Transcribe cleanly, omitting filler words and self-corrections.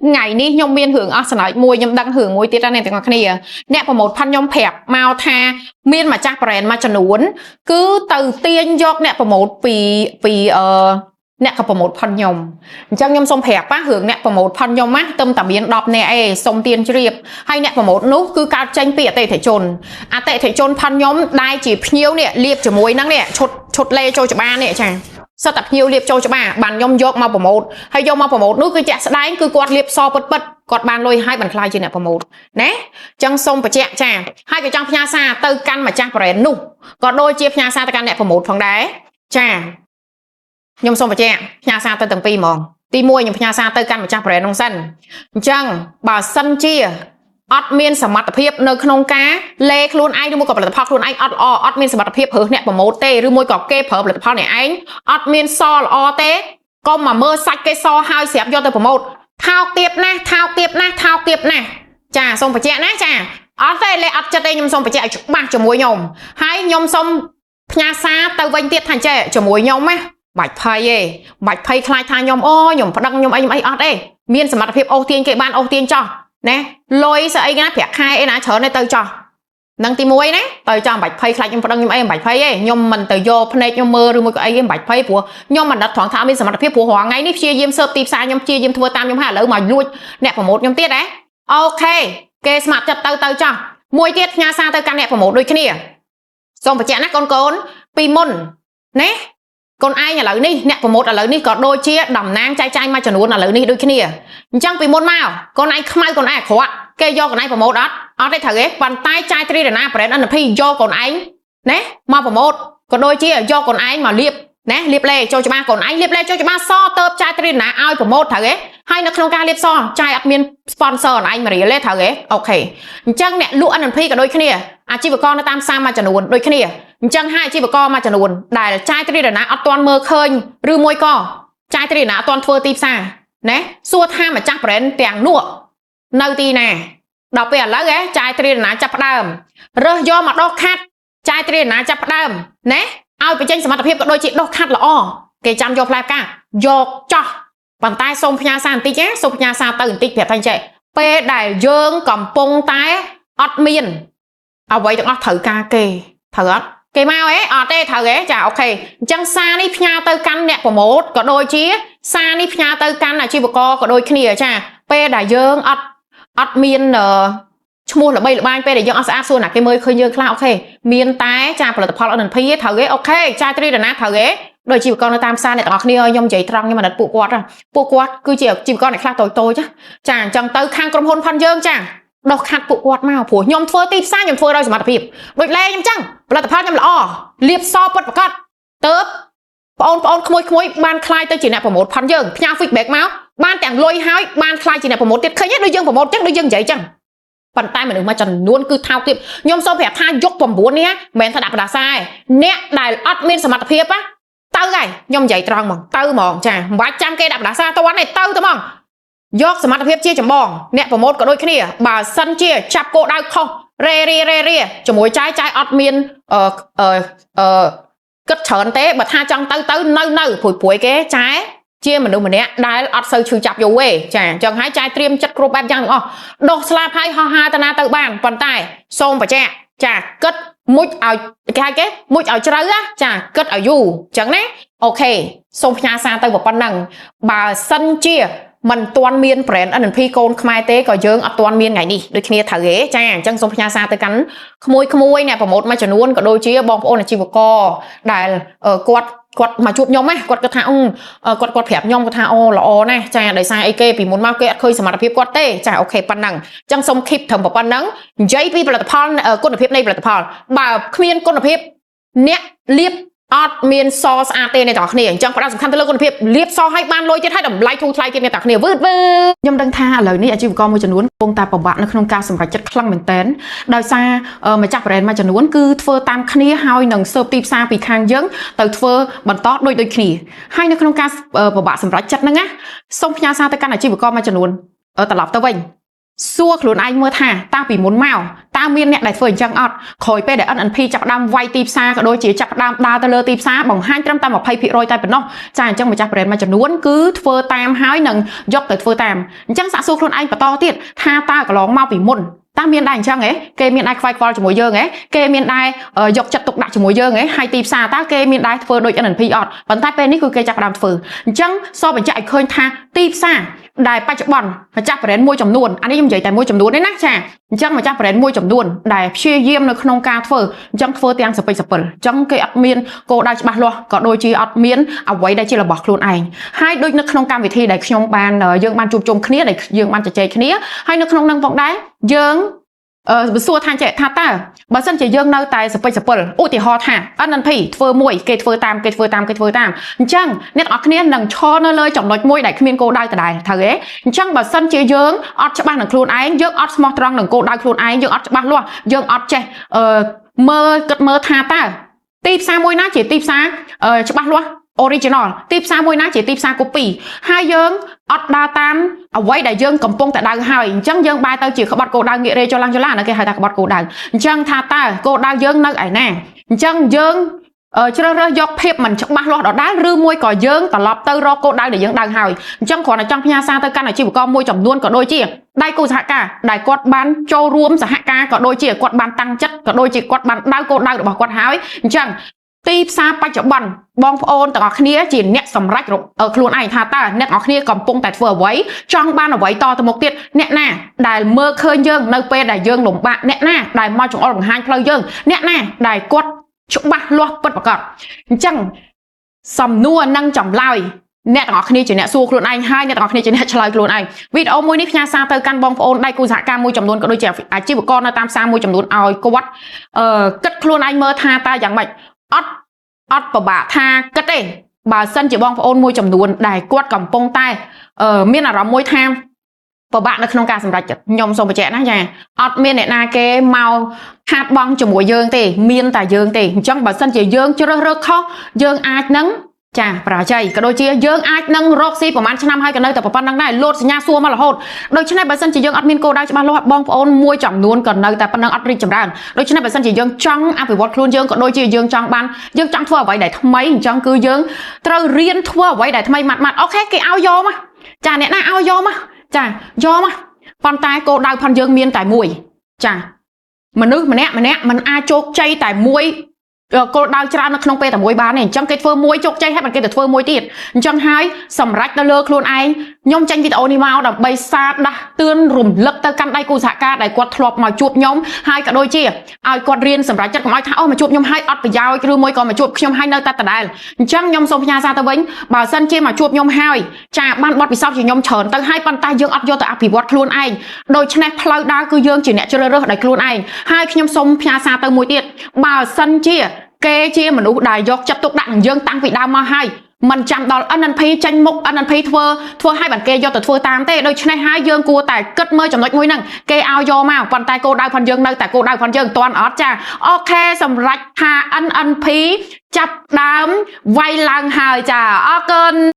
ថ្ងៃនេះខ្ញុំមានរឿងអស់សំណើចមួយខ្ញុំដឹងរឿងមួយទៀតដែរអ្នកទាំងអស់គ្នាអ្នក promote ផាន់ខ្ញុំប្រាប់មកថាមានម្ចាស់ brand មួយចំនួនគឺទៅទាញយកអ្នក promote ពីពីអឺអ្នកក៏ promote ផាន់ខ្ញុំអញ្ចឹងខ្ញុំសូមប្រាប់ប៉ះរឿងអ្នក promote ផាន់ខ្ញុំណាទឹមតែមាន10នាក់ឯងសូមទៀនជ្រាបហើយអ្នក promote នោះគឺកើតចេញពីអតិថិជនអតិថិជនផាន់ខ្ញុំដែលជាភ្ញៀវនេះលាបជាមួយហ្នឹងនេះឈុតឈុតលេចូលច្បារនេះចាសិតតែភ្ញៀវលាបចូលច្បារបានខ្ញុំយកមក promote ហើយយកមក promote នោះគឺជាក់ស្ដែងគឺគាត់លាបសពិតពិតគាត់បានលុយហើយបានខ្លាយជាអ្នក promote ណាចឹងសូមបញ្ជាក់ចាហើយក៏ចង់ផ្ញើសារទៅកាន់ម្ចាស់ brand នោះក៏ដូចជាផ្ញើសារទៅកាន់អ្នក promote ផងដែរចាខ្ញុំសូមបញ្ជាក់ផ្ញើសារទៅទាំងពីរហ្មងទី1ខ្ញុំផ្ញើសារទៅកាន់ម្ចាស់ brand នោះសិនអញ្ចឹងបើសិនជាអត់មានសមត្ថភាពនៅក្នុងការលេខ្លួនឯងឬមួយក៏ផលិតផលខ្លួនឯងអត់ល្អអត់មានសមត្ថភាពរើសអ្នក promote ទេឬមួយក៏គេប្រើផលិតផលអ្នកឯងអត់មានសល្អទេកុំមកមើលសាច់គេសហើយស្រាប់យកទៅ promote ថោកទៀបណាស់ថោកទៀបណាស់ថោកទៀបណាស់ចាសូមបញ្ជាក់ណាចាអត់ទេលេអត់ចិត្តទេខ្ញុំសូមបញ្ជាក់ឲ្យច្បាស់ជាមួយខ្ញុំហើយខ្ញុំសូមផ្ញើសារទៅវិញទៀតថាចេះជាមួយខ្ញុំណាបាច់ភ័យទេបាច់ភ័យខ្លាចថាខ្ញុំអូខ្ញុំប្តឹងខ្ញុំអីខ្ញុំអីអត់ទេមានសមត្ថភាពអូសទាញគេបានអូសទាញចោះណាលុយស្អីគេណាប្រាក់ខែអីណាច្រើនទេទៅចោះនឹងទី1ណាទៅចាំបាច់ភ័យខ្លាចខ្ញុំប្តឹងខ្ញុំអីមិនបាច់ភ័យទេខ្ញុំមិនទៅយកភ្នែកខ្ញុំមើលឬមួយក៏អីទេមិនបាច់ភ័យព្រោះខ្ញុំមិនដឹកត្រង់ថាមានសមត្ថភាពព្រោះរាល់ថ្ងៃនេះព្យាយាមស៊ើបទីផ្សារខ្ញុំព្យាយាមធ្វើតាមខ្ញុំហើយឥឡូវមកលួចអ្នក promote ខ្ញុំទៀតហ៎ OK គេស្ម័គ្រចិត្តទៅទៅចោះមួយទៀតផ្ញើសារទៅកាន់អ្នក promote ដូចគ្នាសូមបញ្ជាក់ណាកូនកូនពីមុនណាកូនឯងឥឡូវនេះអ្នក promote ឥឡូវនេះក៏ដូចជាតំណាងចែកចាយមួយចំនួនឥឡូវនេះដូចគ្នាអញ្ចឹងពីមុនមកកូនឯងខ្មៅកូនឯងអាក្រក់គេយកកូនឯង promote អត់អត់ទេត្រូវទេប៉ុន្តែចាយត្រីរណា brand NP យកកូនឯងណាមក promote ក៏ដូចជាយកកូនឯងមកលាបណាលាបលេចូលច្បាស់កូនឯងលាបលេចូលច្បាស់សទៅចាយត្រីរណាឲ្យ promote ត្រូវទេហើយនៅក្នុងការលាបសចាយអត់មាន sponsor ឯងមួយរៀលទេត្រូវទេ OK អញ្ចឹងអ្នកលក់ NP ក៏ដូចគ្នាអាជីវករនៅតាមផ្សារមួយចំនួនដូចគ្នាអញ្ចឹងហើយអាជីវករមួយចំនួនដែលចាយត្រីរណាអត់ទាន់មើលឃើញឬមួយក៏ចាយត្រីរណាអត់ទាន់ធ្វើទីផ្សារណាសួរថាម្ចាស់ brand ទាំងនោះនៅទីណាដល់ពេលឥឡូវហ៎ចាយត្រីរណាចាប់ផ្ដើមរើសយកមកដោះខាត់ចាយត្រីរណាចាប់ផ្ដើមណាឲ្យបញ្ចេញសមត្ថភាពក៏ដូចជាដោះខាត់ល្អគេចាំយកផ្លែផ្កាយកចោះប៉ុន្តែសូមផ្ញើសារបន្តិចណាសូមផ្ញើសារទៅបន្តិចប្រាប់ថាចេះពេលដែលយើងកំពុងតែអត់មានអ្វីទាំងអស់ត្រូវការគេត្រូវអត់គេមកអេអត់ទេត្រូវទេចា OK អញ្ចឹងសារនេះផ្ញើទៅកាន់អ្នក promote ក៏ដូចជាសារនេះផ្ញើទៅកាន់អាជីវករក៏ដូចគ្នាចាពេលដែលយើងអត់អត់មានឈ្មោះល្បីល្បាញពេលដែលយើងអត់ស្អាតសួរណាគេមើលឃើញយើងខ្លះ OK មានតែចាផលិតផល NP ត្រូវទេ OK ចាត្រីរណាត្រូវទេដូចជីវករនៅតាមផ្សារអ្នកទាំងអស់គ្នាខ្ញុំនិយាយត្រង់ខ្ញុំអាណិតពួកគាត់ពួកគាត់គឺជាជីវករអ្នកខ្លះតូចតូចចាអញ្ចឹងទៅខាងក្រុមហ៊ុនផាន់យើងចាដោះខាត់ពួកគាត់មកព្រោះខ្ញុំធ្វើទីផ្សារខ្ញុំធ្វើដោយសមត្ថភាពដូចលេខ្ញុំចឹងផលិតផលខ្ញុំល្អលាបសពិតប្រាកដទៅបងប្អូនក្មួយក្មួយបានខ្លាយទៅជាអ្នក promote ផាន់យើងផ្ញើ feedback មកបានទាំងលុយហើយបានខ្លាយជាអ្នក promote ទៀតឃើញទេដូចយើង promote ចឹងដូចយើងនិយាយចឹងប៉ុន្តែមនុស្សមួយចំនួនគឺថោកទៀតខ្ញុំសូមប្រាប់ថាយុគ9នេះមិនមែនថាដាក់បដាសាទេអ្នកដែលអត់មានសមត្ថភាពណាទៅហើយខ្ញុំនិយាយត្រង់ហ្មងទៅហ្មងចាមិនបាច់ចាំគេដាក់បដាសាតន់ទេទៅទៅហ្មងយកសមត្ថភាពជាចម្បងអ្នក promote ក៏ដូចគ្នាបើសិនជាចាប់គោដៅខុសរេរីរេរីជាមួយចាយចាយអត់មានអឺអឺអឺគិតច្រើនទេបើថាចង់ទៅទៅនៅនៅព្រួយព្រួយគេចាយជាមនុស្សម្នាក់ដែលអត់សូវឈឺចាប់យូរទេចាអញ្ចឹងហើយចាយត្រៀមចិត្តគ្រប់បែបយ៉ាងទាំងអស់ដោះស្លាប់ហើយហោះហើរតាណាទៅបានប៉ុន្តែសូមបញ្ជាក់ចាគិតមុជឲ្យគេហៅគេមុជឲ្យជ្រៅណាចាគិតឲ្យយូរអញ្ចឹងណា OK សូមផ្ញើសារទៅប៉ុណ្ណឹងបើសិនជាមិនទាន់មាន brand NNP កូនខ្មែរទេក៏យើងអត់ទាន់មានថ្ងៃនេះដូចគ្នាត្រូវទេចាអញ្ចឹងសូមផ្ញើសារទៅកាន់ក្មួយក្មួយអ្នក promote មួយចំនួនក៏ដូចជាបងប្អូនអាជីវករដែលគាត់គាត់មកជួបខ្ញុំណាគាត់គិតថាអឺគាត់គាត់ប្រាប់ខ្ញុំគាត់ថាអូល្អណាស់ចាដោយសារអីគេពីមុនមកគេអត់ឃើញសមត្ថភាពគាត់ទេចា OK ប៉ុណ្ណឹងអញ្ចឹងសូម keep ត្រឹមប៉ុណ្ណឹងនិយាយពីផលិតផលគុណភាពនៃផលិតផលបើគ្មានគុណភាពអ្នកលាបអត់មានសស្អាតទេអ្នកទាំងអស់គ្នាអញ្ចឹងផ្ដោតសំខាន់ទៅលើគុណភាពលាបសឲ្យបានលុយទៀតហើយតម្លៃធូរថ្លៃទៀតអ្នកទាំងអស់គ្នាវឺតវឺខ្ញុំដឹងថាឥឡូវនេះអាជីវករមួយចំនួនកំពុងតែពិបាកនៅក្នុងការសម្រេចចិត្តខ្លាំងមែនទែនដោយសារម្ចាស់ brand មួយចំនួនគឺធ្វើតាមគ្នាហើយនឹងស៊ើបទីផ្សារពីខាងយើងទៅធ្វើបន្តដូចដូចគ្នាហើយនៅក្នុងការពិបាកសម្រេចចិត្តហ្នឹងណាសូមផ្ញើសារទៅកាន់អាជីវករមួយចំនួនត្រឡប់ទៅវិញសួរខ្លួនឯងមើលថាតើពីមុនមកតើ តើមានអ្នកដែលធ្វើអញ្ចឹងអត់ក្រោយពេលដែល NNP ចាប់ផ្ដើមវាយទីផ្សារក៏ដូចជាចាប់ផ្ដើមដើរទៅលើទីផ្សារបង្ហាញត្រឹមតែ20%តែប៉ុណ្ណោះចាអញ្ចឹងម្ចាស់ brand មួយចំនួនគឺធ្វើតាមហើយនឹងយកទៅធ្វើតាមអញ្ចឹងសាកសួរខ្លួនឯងបន្តទៀតថាតើកន្លងមកពីមុនតើមានដែរអញ្ចឹងហ៎គេមានដែរខ្វាយខ្វល់ជាមួយយើងហ៎គេមានដែរយកចិត្តទុកដាក់ជាមួយយើងហ៎ហើយទីផ្សារតើគេមានដែរធ្វើដូច NNP អត់ប៉ុន្តែពេលនេះគឺគេចាប់ផ្ដើមធ្វើអញ្ចឹងសបញ្ជាក់ឲ្យឃើញថាទីផ្សារដែលបច្ចុប្បន្នម្ចាស់ brand មួយចំនួនអានេះខ្ញុំនិយាយតែមួយចំនួនទេណាចាអញ្ចឹងម្ចាស់ brand មួយចំនួនដែលព្យាយាមនៅក្នុងការធ្វើអញ្ចឹងធ្វើទាំងសពិចសពិលអញ្ចឹងគេអត់មានគោលដៅច្បាស់លាស់ក៏ដូចជាអត់មានអ្វីដែលជារបស់ខ្លួនឯងហើយដូចនៅក្នុងកម្មវិធីដែលខ្ញុំបានយើងបានជួបជុំគ្នាដែលយើងបានជជែកគ្នាហើយនៅក្នុងនឹងផងដែរយើងអឺសួរថាចេះថាតើបើសិនជាយើងនៅតែសពិចសពិលឧទាហរណ៍ថា NNP ធ្វើមួយគេធ្វើតាមគេធ្វើតាមគេធ្វើតាមអញ្ចឹងអ្នកទាំងអស់គ្នានឹងឈរនៅលើចំណុចមួយដែលគ្មានគោលដៅដដែលត្រូវទេអញ្ចឹងបើសិនជាយើងអត់ច្បាស់នឹងខ្លួនឯងយើងអត់ស្មោះត្រង់នឹងគោលដៅខ្លួនឯងយើងអត់ច្បាស់លាស់យើងអត់ចេះអឺមើលគិតមើលថាតើទីផ្សារមួយណាជាទីផ្សារច្បាស់លាស់ original ទីផ្សារមួយណាជាទីផ្សារ copy ហើយយើងអត់ដើរតាមអ្វីដែលយើងកំពុងតែដៅហើយអញ្ចឹងយើងបែរទៅជាក្បត់គោលដៅងាករេចុះឡើងចុះឡើងអានោះគេហៅថាក្បត់គោលដៅអញ្ចឹងថាតើគោលដៅយើងនៅឯណាអញ្ចឹងយើងជ្រើសរើសយកភាពមិនច្បាស់លាស់ដដែលឬមួយក៏យើងត្រឡប់ទៅរកគោលដៅដែលយើងដៅហើយអញ្ចឹងគ្រាន់តែចង់ផ្ញើសារទៅកាន់អាជីវករមួយចំនួនក៏ដូចជាដៃគូសហការដែលគាត់បានចូលរួមសហការក៏ដូចជាគាត់បានតាំងចិត្តក៏ដូចជាគាត់បានដៅគោលដៅរបស់គាត់ហើយអញ្ចឹងទីផ្សារបច្ចុប្បន្នបងប្អូនទាំងអស់គ្នាជាអ្នកសម្រេចខ្លួនឯងថាតើអ្នកទាំងអស់គ្នាកំពុងតែធ្វើអ្វីចង់បានអ្វីតទៅមុខទៀតអ្នកណាដែលមើលឃើញយើងនៅពេលដែលយើងលំបាកអ្នកណាដែលមកចង្អុលបង្ហាញផ្លូវយើងអ្នកណាដែលគាត់ច្បាស់លាស់ពិតប្រាកដអញ្ចឹងសំណួរនិងចម្លើយអ្នកទាំងអស់គ្នាជាអ្នកសួរខ្លួនឯងហើយអ្នកទាំងអស់គ្នាជាអ្នកឆ្លើយខ្លួនឯងវីដេអូមួយនេះផ្ញើសារទៅកាន់បងប្អូនដៃគូសហការមួយចំនួនក៏ដូចជាអាជីវករនៅតាមផ្សារមួយចំនួនឲ្យគាត់អឺគិតខ្លួនឯងមើលថាតើយ៉ាងម៉េចអត់អត់ពិបាកថាគិតទេបើសិនជាបងប្អូនមួយចំនួនដែលគាត់កំពុងតែអឺមានអារម្មណ៍មួយថាពិបាកនៅក្នុងការសម្រេចចិត្តខ្ញុំសូមបញ្ជាក់ណាចាអត់មានអ្នកណាគេមកខាតបង់ជាមួយយើងទេមានតែយើងទេអញ្ចឹងបើសិនជាយើងជ្រើសរើសខុសយើងអាចនឹងចាបរាជ័យក៏ដូចជាយើងអាចនឹងរកស៊ីប្រហែលឆ្នាំហើយក៏នៅតែប៉ុណ្្នឹងដែរលោតសញ្ញាសួរមករហូតដូច្នេះបើសិនជាយើងអត់មានគោលដៅច្បាស់លាស់បងប្អូនមួយចំនួនក៏នៅតែប៉ុណ្្នឹងអត់រីកចម្រើនដូច្នេះបើសិនជាយើងចង់អភិវឌ្ឍខ្លួនយើងក៏ដូចជាយើងចង់បានយើងចង់ធ្វើអ្វីដែលថ្មីអញ្ចឹងគឺយើងត្រូវរៀនធ្វើអ្វីដែលថ្មីម៉ាត់ម៉ាត់OK គេឲ្យយកមកចាអ្នកណាឲ្យយកមកចាយកមកប៉ុន្តែគោលដៅផនយើងមានតែមួយចាមនុស្សម្នាក់ម្នាក់មិនអាចជោគជ័យតែមួយគោលដៅច្រើននៅក្នុងពេលតែមួយបានទេអញ្ចឹងគេធ្វើមួយជោគជ័យហើយបានគេទៅធ្វើមួយទៀតអញ្ចឹងហើយសម្រេចទៅលើខ្លួនឯងខ្ញុំចេញវីដេអូនេះមកដើម្បីសារដាស់តឿនរំលឹកទៅកាន់ដៃគូសហការដែលគាត់ធ្លាប់មកជួបខ្ញុំហើយក៏ដូចជាឲ្យគាត់រៀនសម្រេចចិត្តកុំឲ្យថាអូមកជួបខ្ញុំហើយអត់ប្រយោជន៍ឬមួយក៏មកជួបខ្ញុំហើយនៅតែដដែលអញ្ចឹងខ្ញុំសូមផ្ញើសារទៅវិញបើសិនជាមកជួបខ្ញុំហើយចាបានបទពិសោធន៍ជាខ្ញុំច្រើនទៅហើយប៉ុន្តែយើងអត់យកទៅអភិវឌ្ឍខ្លួនឯងដូច្នេះផ្លូវដើរគឺយើងជាអ្នកជ្រើសរើសដោយខ្លួនឯងហើយខ្ញុំសូមផ្ញើសារទៅមួយទៀតបើសិនជាគេជាមនុស្សដែលយកចិត្តទុកដាក់នឹងយើងតាំងពីដើមមកហើយមិនចាំដល់ NNP ចេញមុខ NNP ធ្វើធ្វើឲ្យបានគេយកទៅធ្វើតាមទេដូច្នេះហើយយើងគួរតែគិតមើលចំណុចមួយហ្នឹងគេឲ្យយកមកប៉ុន្តែគោលដៅផងយើងនៅតែគោលដៅផងយើងតាន់អត់ចាOK សម្រាប់ថា NNP ចាប់ដើមវាយឡើងហើយចាអរគុណ។